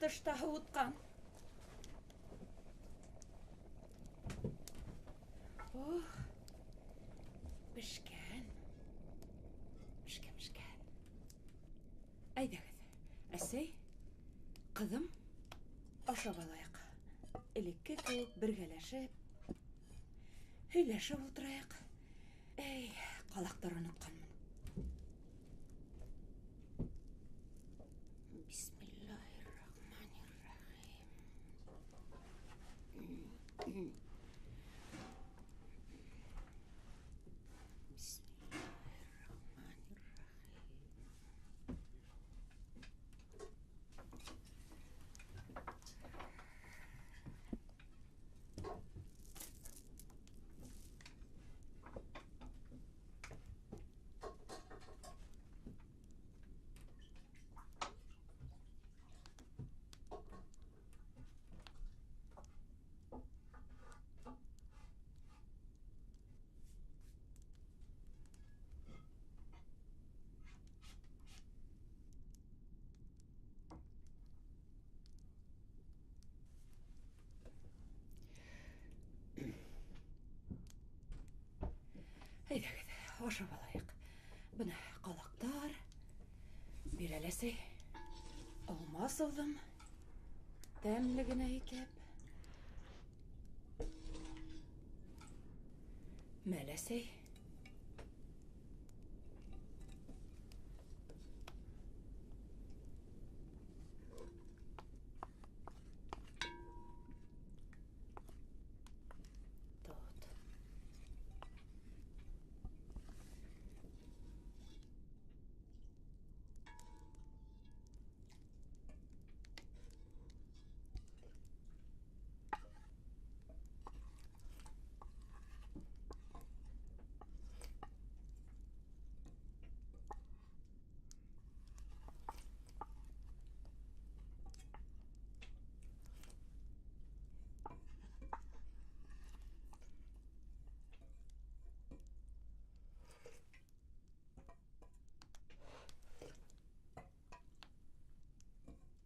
Тышта һыуытҡан. Ох, бешкән. Бешкән, бешкән. Әйҙәгеҙ, әсәй, ҡыҙым, ашап алайыҡ. Элекке кеүек бергәләшеп, һөйләшеп ултырайыҡ. Эй, ҡалаҡтар онотҡанмын. Бисмиллаһир-рахманир-рахим. Бисмиллаһир-рахманир-рахим. Әйҙәгеҙ, ашап алайыҡ. Бына ҡалаҡтар. Бир әле, әсәй. Алма салдым. Тәмле генә итеп. Мәл, әсәй. Тот.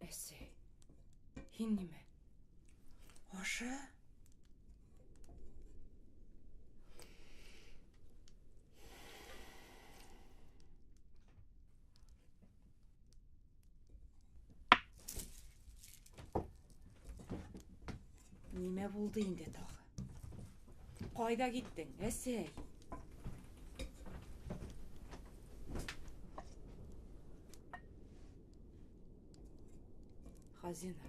Әсәй, һин нимә? Аша? Нимә булды инде тағы? Ҡайҙа киттең, әсәй? Хазина,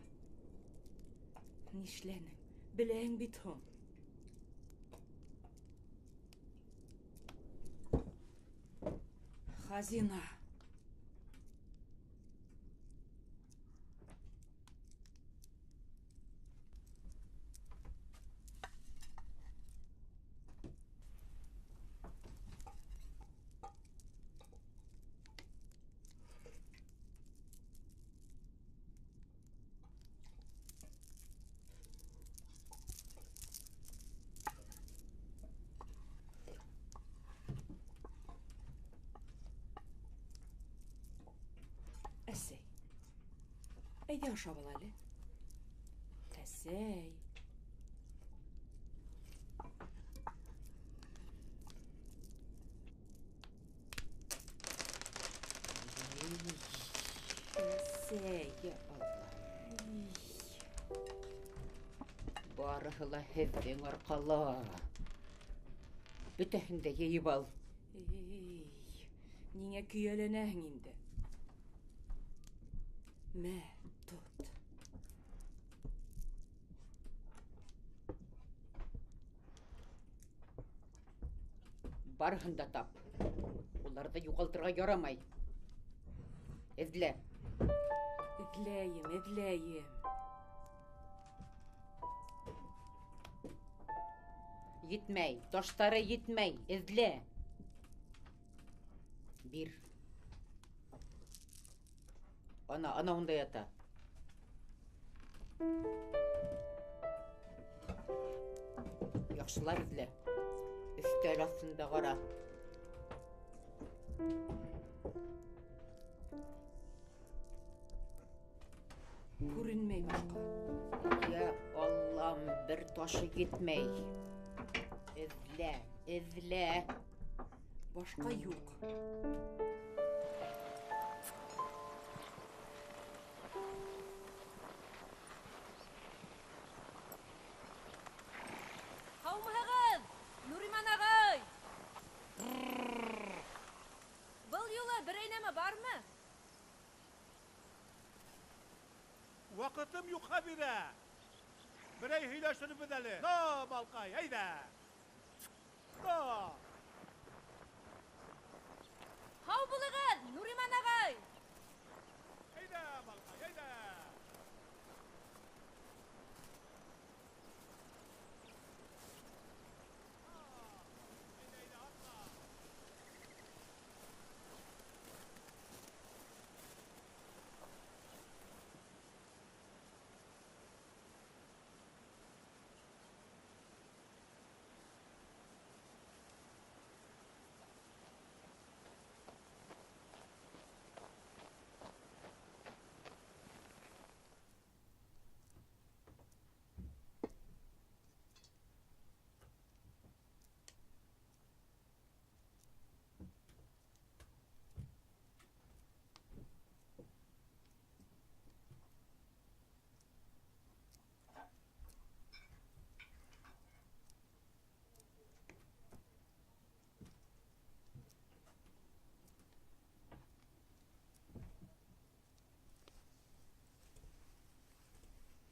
нишләнең? Беләһең бит һуң. Хазина. Әсәй, әйҙә ашап ал әле. Әсәй. Әсәй, я Алла. Барыһы ла һеҙҙең арҡала. Бөтәһен дә йыйып ал. Эй, ниңә көйәләнәһең инде? Мә, тот. Барыһын да тап. Уларҙы юғалтырға ярамай. Эҙлә. Эҙләйем, эҙләйем. Етмәй, таштары етмәй, эҙлә. Бир. Ана, ана унда ята. Яҡшылар эҙлә. Өҫтәл аҫтында ҡара. Күренмәй башҡа. Я Аллам, бер ташы етмәй. Эҙлә, эҙлә. Башҡа юҡ. Һаумыһығыҙ, Нуриман ағай! Был юлы берәй нәмә бармы? Ваҡытым юҡ, Хәбирә. Берәй һөйләшербеҙ әле. На, малҡай, әйҙә. На. Һау булығыҙ, Нуриман ағай! Әйҙә, малҡай, әйҙә.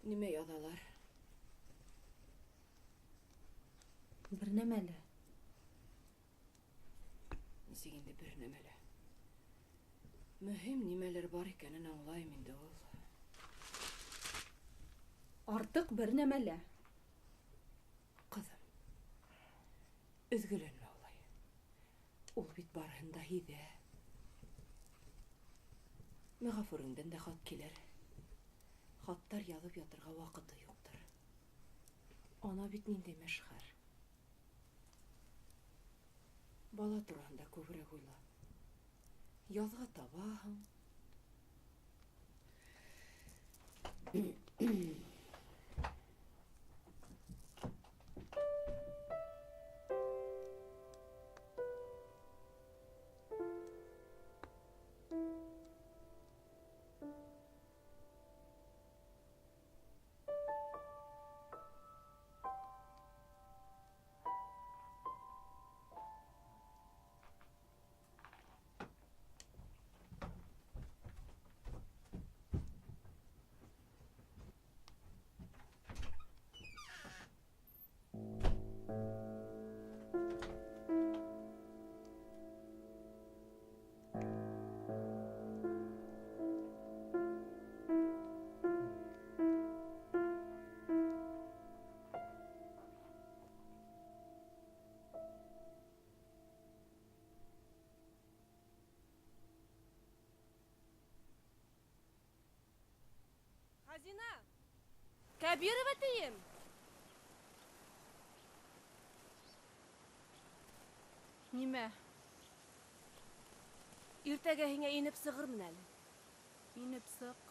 Нимә яҙалар? Бер нәмә лә. Нисек инде бер нәмә лә? Мөһим нимәлер бар икәнен аңлайым инде ул. Артыҡ бер нәмә лә. Ҡыҙым, өҙгөләнмә улай. Ул бит барыһын да һиҙә. Мәғәфүреңдән дә хат килер. Хаттар яҙып ятырға ваҡыты юҡтыр. Ана бит ниндәй мәшхәр. Бала тураһында күберәк уйла. Яҙға табаһың. Хазина! Кәбирова тием! Нимә? Иртәгә һиңә инеп сығырмын әле. Инеп сыҡ.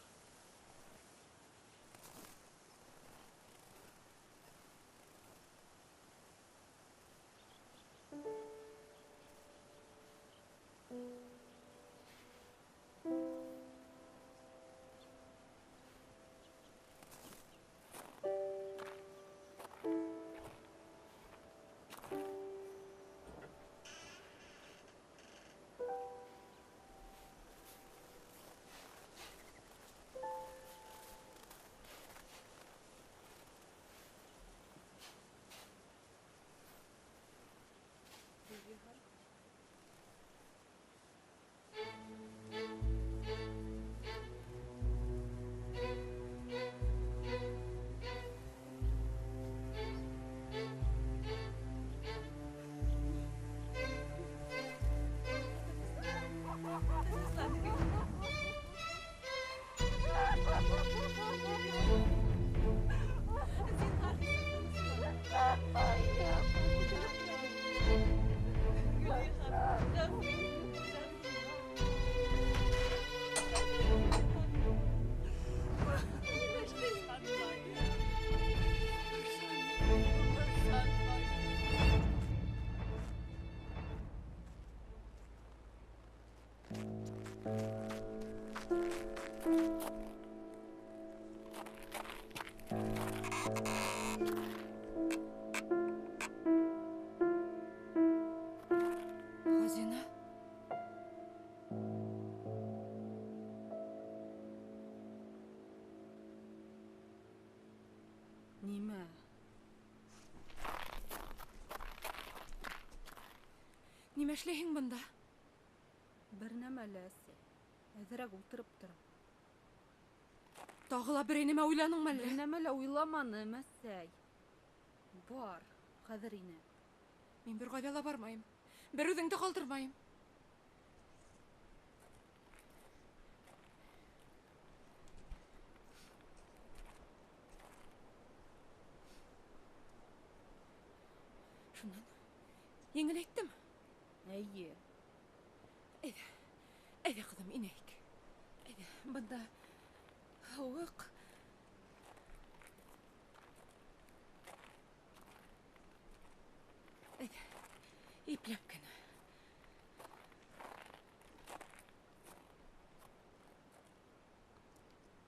Нимә эшләйһең бында? Бер нәмә лә, әсәй. Әҙерәк ултырып торам. Тағы ла берәй нәмә уйланыңмы әллә? Бер нәмә лә уйламаным, әсәй. Бар, хәҙер инә. Мин бер ҡайҙа ла бармайым. Бер үҙеңде ҡалдырмайым. Шунан еңеләйттеме? Эйе. Әйҙә, әйҙә, ҡыҙым, инәйек. Әйҙә, бында һыуыҡ. Әйҙә, ипләп кенә.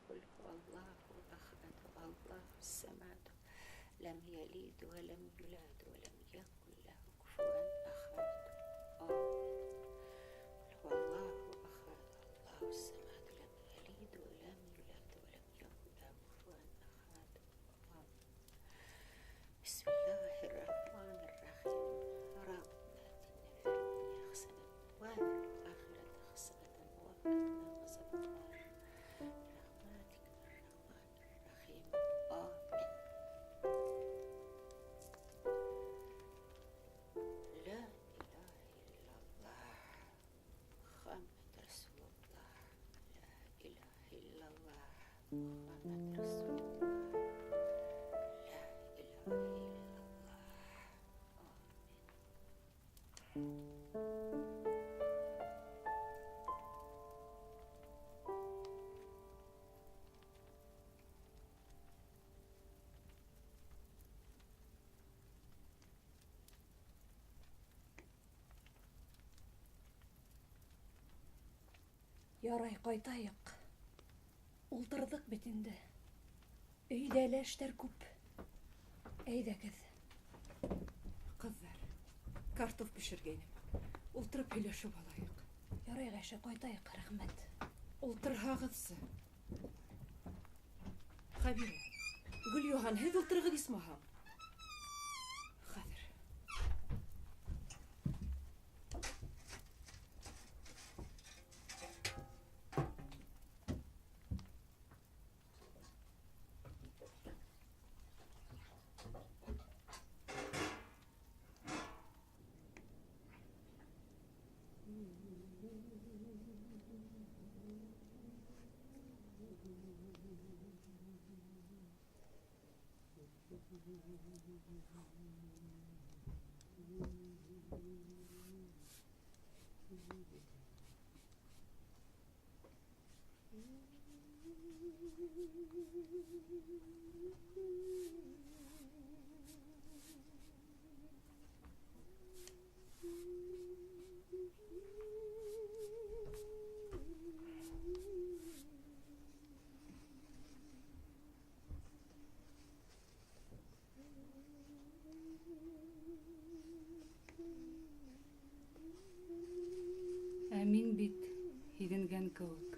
قل هو الله أحد الله الصمد لم يلد ولم يولد ولم يكن له كفوا أحد. آمين. قل هو الله أحد الله الصمد لم يلد ولم يولد ولم يكن له كفوا أحد. آمين. بسم الله الرحمن الرحيم. ربنا آتنا في الدنيا حسنة وفي الآخرة حسنة وقنا عذاب النار. برحمتك الرحمن الرحيم. آمين. لا إله إلا الله محمد رسول الله. لا إله إلا الله محمد رسول الله. لا إله إلا الله. آمين. Ярай, ҡайтайыҡ. Ултырҙыҡ бит инде. Өйҙә лә эштәр күп. Әйҙәгеҙ. Ҡыҙҙар, картоф бешергәйнем. Ултырып һөйләшеп алайыҡ. Ярай, Ғәйшә, ҡайтайыҡ, рәхмәт. Ултырһағыҙсы. Хәбирә, Гөлйыһан, һеҙ ултырығыҙ исмаһам. Хәҙер. Ә мин бит һиҙенгән кеүек.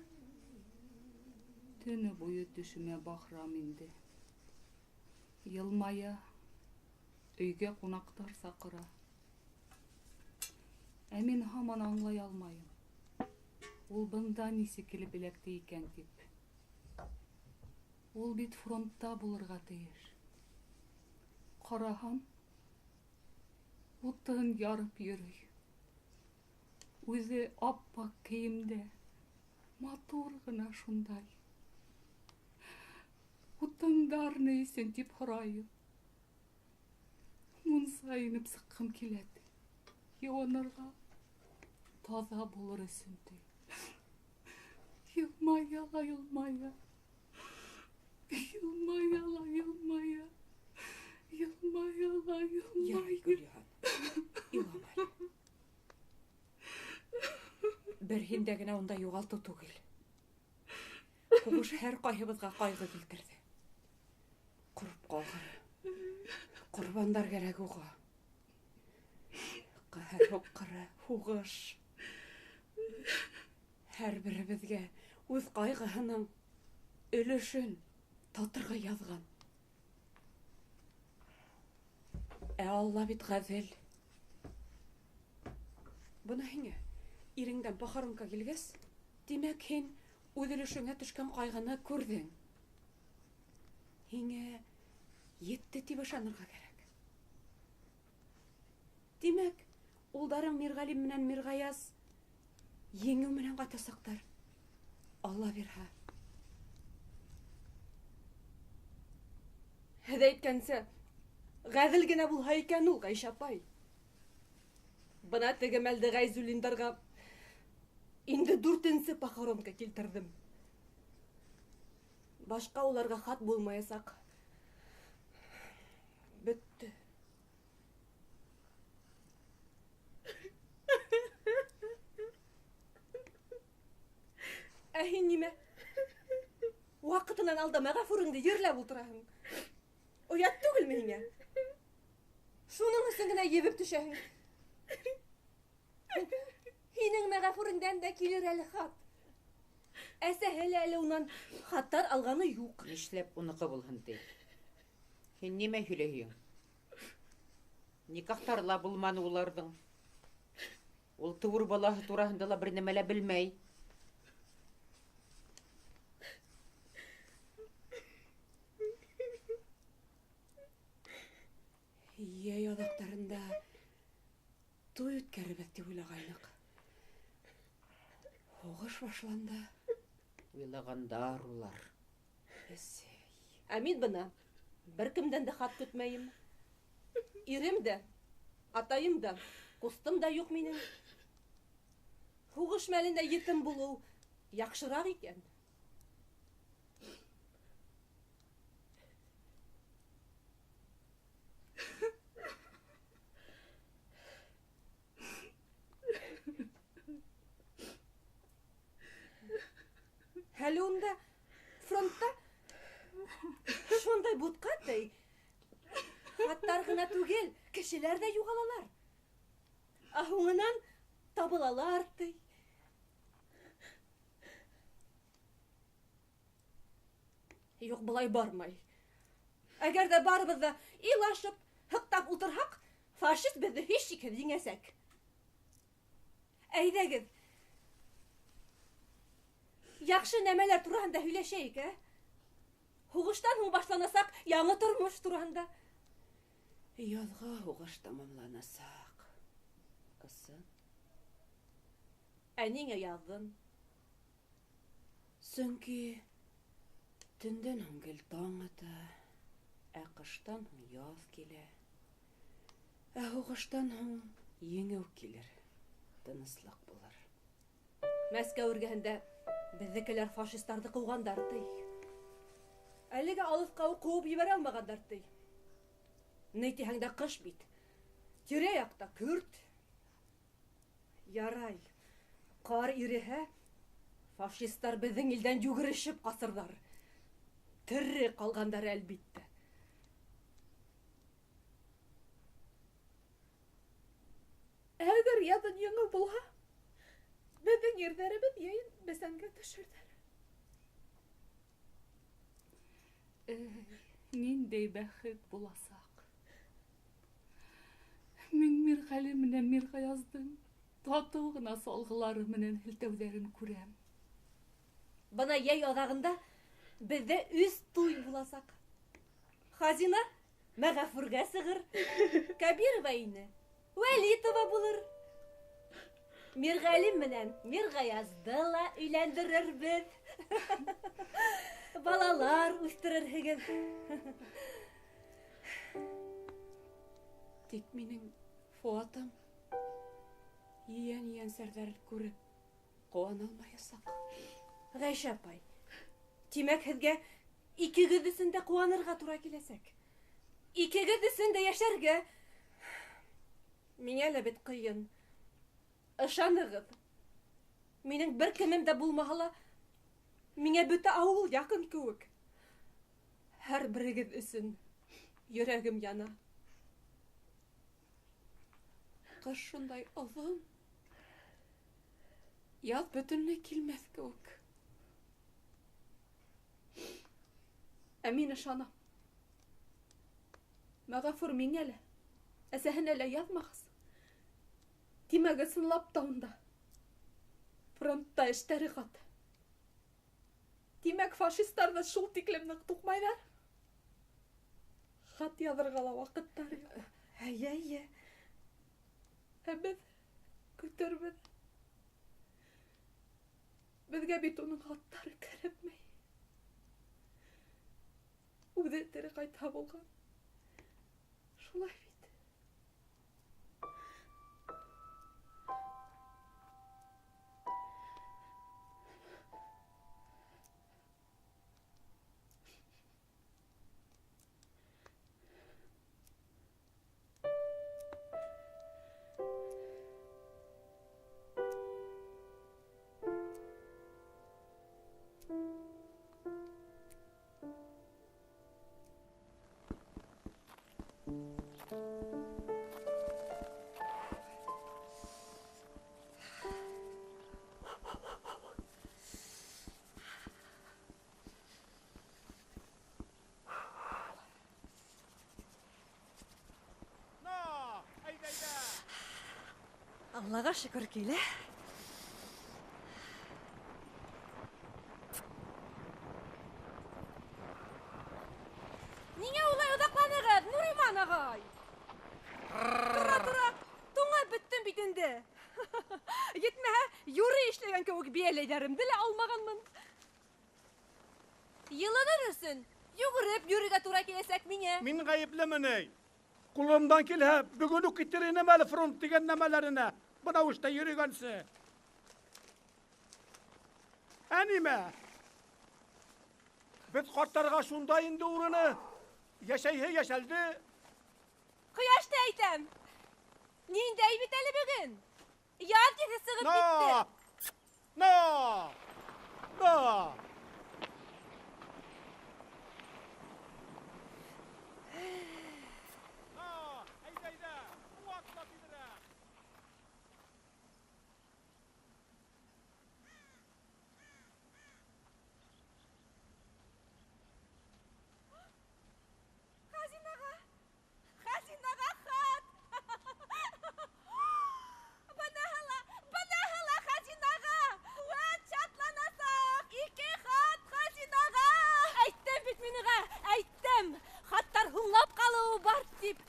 Төнө буйы төшөмә Баһрам инде. Йылмая, өйгә ҡунаҡтар саҡыра. Ә мин һаман аңлай алмайым. Ул бында нисек килеп эләкте икән тип. Ул бит фронтта булырға тейеш. Ҡараһам, утын ярып йөрөй. Үҙе аппаҡ кейемдә, матур ғына шундай. Утындар ни өсөн тип һорайым. Мунса инеп сыҡҡым килә, ти. Йыуынырға, таҙа булыр өсөн, ти. Йылмая ла йылмая. Йылмая ла йылмая. Йылмая ла йылмая. Ярай, Гөлйыһан, илама әле. Бер һиндә генә унда юғалтыу түгел. Һуғыш һәр ҡайһыбыҙға ҡайғы килтерҙе. Ҡороп ҡалған ҡорбандар кәрәк уға. Ҡәһәр һуҡҡыры һуғыш. Һәр беребеҙгә үҙ ҡайғыһының өлөшөн татырға яҙған. Ә Алла бит ғәҙел. Бына һиңә иреңдән похоронка килгәс, тимәк, һин үҙ өлөшөңә төшкән ҡайғыны күрҙең. Һиңә етте тип ышанырға кәрәк. Тимәк, улдарың Мирғәлим менән Мирғаяз еңеү менән ҡайтасаҡтар. Алла бирһә. Һеҙ әйткәнсә, ғәҙел генә булһа икән ул, Ғәйшә апай. Бына теге мәлде Ғәйзуллиндарға инде 4-нсе похоронка килтерҙем. Башҡа уларға хат булмаясаҡ. Бөттө. Ә һин нимә? Ваҡытынан алда Мәғәфүреңде ерләп ултыраһың. Оят түгелме һиңә? Шуның өсөн генә ебеп төшәһең. Һинең Мәғәфүреңдән дә килер әле хат. Әсәһе лә әле унан хаттар алғаны юҡ. Нишләп уныҡы булһын ти? Һин нимә һөйләйһең? Никахтар ла булманы уларҙың. Ул тыуыр балаһы тураһында ла бер нәмә лә белмәй. Йәй аҙаҡтарында туй үткәрербеҙ тип уйлағайныҡ. Һуғыш башланды. Уйлағандар улар. Әсәй. Ә мин бына бер кемдән дә хат көтмәйем. Ирем дә, атайым да, ҡустым да юҡ минең. Һуғыш мәлендә етем булыу яҡшыраҡ икән. Әле унда фронтта шундай бутҡа ти. Хаттар ғына түгел, кешеләр ҙә юғалалар. Ә һуңынан табылалар ти. Юҡ, былай бармай. Әгәр ҙә барыбыҙ ҙа илашып, һыҡтап ултырһаҡ, фашист беҙҙе һис шикһеҙ еңәсәк. Әйҙәгеҙ, яҡшы нәмәләр тураһында һөйләшәйек, ә? Һуғыштан һуң башланасаҡ яңы тормош тураһында. Яҙға һуғыш тамамланасаҡ. Ысын. Ә ниңә яҙҙың? Сөнки төндән һуң гел таң ата, ә ҡыштан һуң яҙ килә. Ә һуғыштан һуң еңеү килер, тыныслыҡ булыр. Мәскәү эргәһендә беҙҙекеләр фашистарҙы ҡыуғандар ти. Әлегә алыҫҡа уҡ ҡыуып ебәрә алмағандар ти. Ни тиһәң дә ҡыш бит. Тирә-яҡта көрт. Ярай, ҡар иреһә, фашистар беҙҙең илдән йүгерешеп ҡасырҙар. Тере ҡалғандар, әлбиттә. Әгәр яҙын еңеү булһа, беҙҙең ирҙәребеҙ йәйен бесәнгә төшөрҙәр. Эй, ниндәй бәхет буласаҡ. Мин Мирғәле менән Мирғаяздың татыу ғына салғылары менән һелтәүҙәрен күрәм. Бына йәй аҙағында беҙҙә 3 туй буласаҡ. Хазина Мәғәфүргә сығыр, Кәбирова ине Вәлитова булыр. Мирғәлим менән Мирғаязды ла өйләндерербеҙ. Балалар үҫтерерһегеҙ. Тик минең Фуатым ейән-ейәнсәрҙәрен күреп ҡыуана алмаясаҡ. Ғәйшә апай, тимәк, һеҙгә икегеҙ өсөн дә ҡыуанырға тура киләсәк. Икегеҙ өсөн дә йәшәргә. Миңә лә бит ҡыйын. Ышанығыҙ, минең бер кемем дә булмаһа ла, миңә бөтә ауыл яҡын кеүек. Һәр берегеҙ өсөн йөрәгем яна. Ҡыш шундай оҙон, яҙ бөтөнләй килмәҫ кеүек. Ә мин ышанам. Мәғәфүр миңә лә, әсәһенә лә яҙмағас, Тимәк, ысынлап та унда. Фронтта эштәре ҡаты. Тимәк, фашистарҙы шул тиклем ныҡ туҡмайҙар. Хат яҙырға ла ваҡыттары юҡ. Эйе, эйе. Ә беҙ көтөрбөҙ. Беҙгә бит уның хаттары кәрәкмәй. Үҙе тере ҡайтһа булған. Шулай бит. Аллаға шөкөр килә. Ниңә улай оҙаҡланығыҙ, Нуриман ағай? Тора-тора, туңып бөттөм бит инде. Етмәһә, юрый эшләгән кеүек бейәләйҙәремде лә алмағанмын. Йылыныр өсөн йүгереп йөрөргә тура киләсәк миңә. Мин ғәйеплемен, эй. Ҡулымдан килһә, бөгөн үк китер инем әле фронт тигән нәмәләренә. Бынау эштә йөрөгәнсе. Ә нимә? Беҙ ҡарттарға шунда инде урыны. Йәшәйһе йәшәлде. Ҡояшты әйтәм. Ниндәй бит әле бөгөн? Яҙ еҫе сығып китте. На! На! Хазинаға хат! Быныһы ла хазинаға! Үәт шатланасаҡ! Ике хат хазинаға! Әйттем бит мин уға, әйттем! Хаттар һуңлап ҡалыуы бар тип.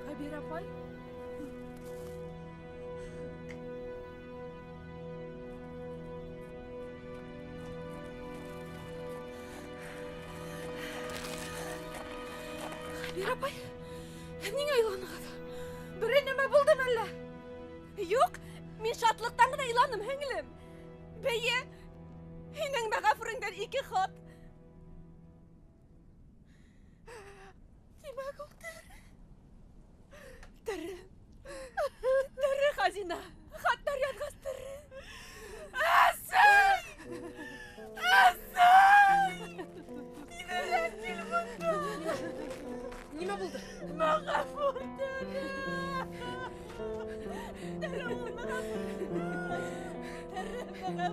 Хәбир апай? Хәбир апай, ниңә иланығыҙ? Берәй нәмә булдымы әллә? Юҡ, мин шатлыҡтан ғына иланым, һеңлем. Бейе, һинең Мәғәфүреңдән ике хат. Тимәк, ул тере. Тере. Тере хазина. Хаттар яҙғас тере. Әсәй!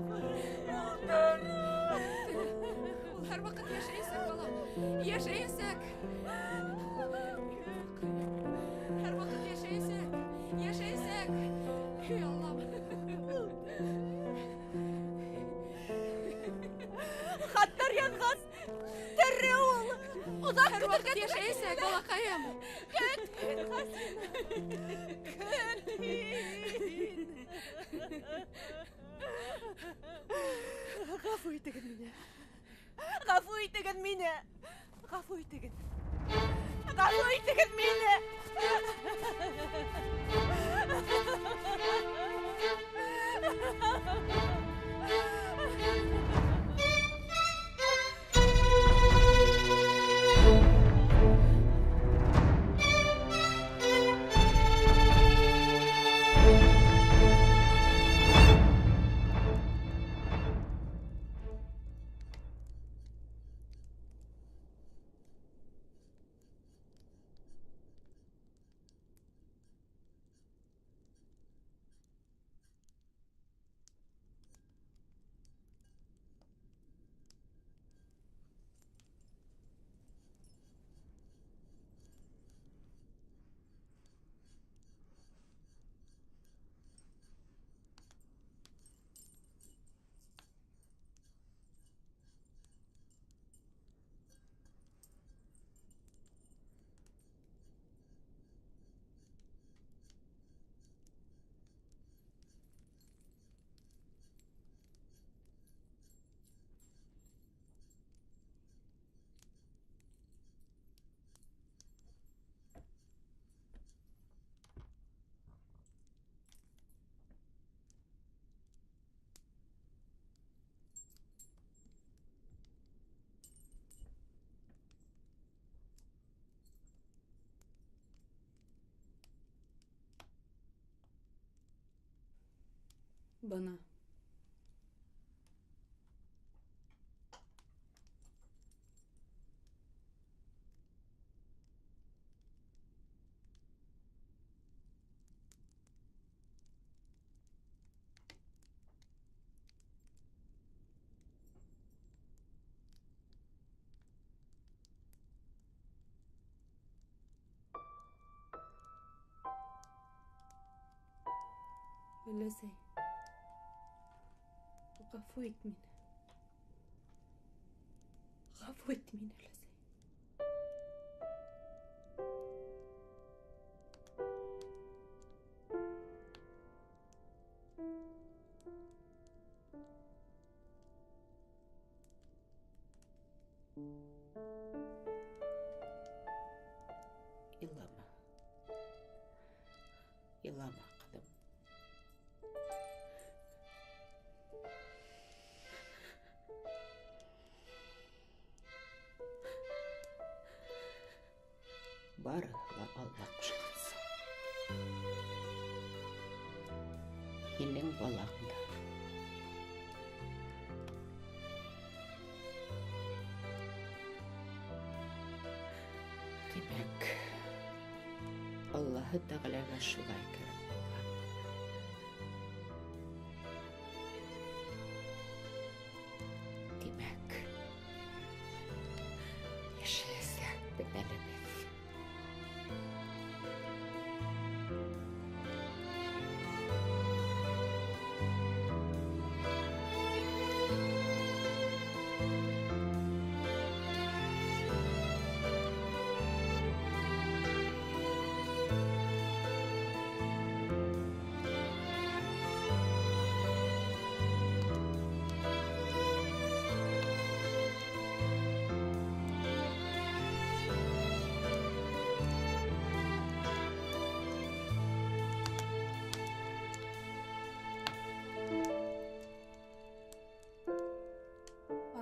Ул тере. Ул һәр ваҡыт йәшәйәсәк, балам. Йәшәйәсәк. Һәр ваҡыт йәшәйәсәк. Йәшәйәсәк. Эй, Аллам. Хаттар яҙғас, тере ул. Оҙаҡ Һәр ваҡыт йәшәйәсәк, балаҡайым. Көт һин, Хәсимә. Көт һин. Ғәфү итегеҙ мине. Ғәфү итегеҙ мине. Ғәфү итегеҙ. Ғәфү итегеҙ мине. Бына. Өләсәй, ғәфү ит мине. Ғәфү ит мине, өләсәй. Илама. Илама, ҡыҙым. Барыһы ла Алла ҡушҡанса. Һинең балаң да. Тимәк, Аллаһы Тәғәләгә шулай кәрәк булған. Тимәк, йәшәйәсәкбеҙ әле беҙ.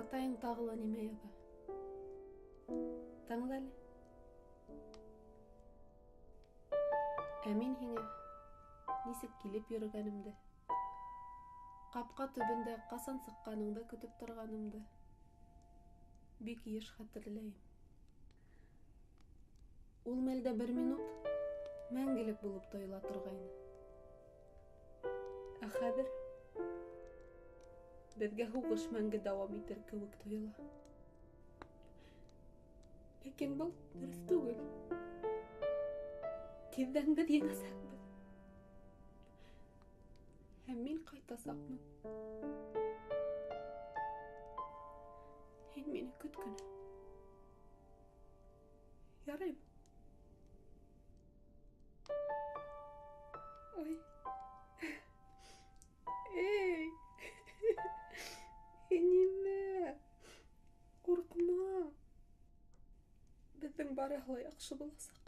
Атайың тағы ла нимә яҙа? Тыңла әле. Ә мин һиңә нисек килеп йөрөгәнемде, ҡапҡа төбөндә ҡасан сыҡҡаныңды көтөп торғанымды бик йыш хәтерләйем. Ул мәлдә бер минут мәңгелек булып тойола торғайны. Ә хәҙер Беҙгә һуғыш мәңге дауам итер кеүек тойола. Ләкин был дөрөҫ түгел. Тиҙҙән беҙ еңәсәкбеҙ. Һәм мин ҡайтасаҡмын. Һин мине көт кенә. Яраймы? Ой. Эй! Нимә? Ҡурҡма. Беҙҙең барыһы ла яҡшы буласаҡ.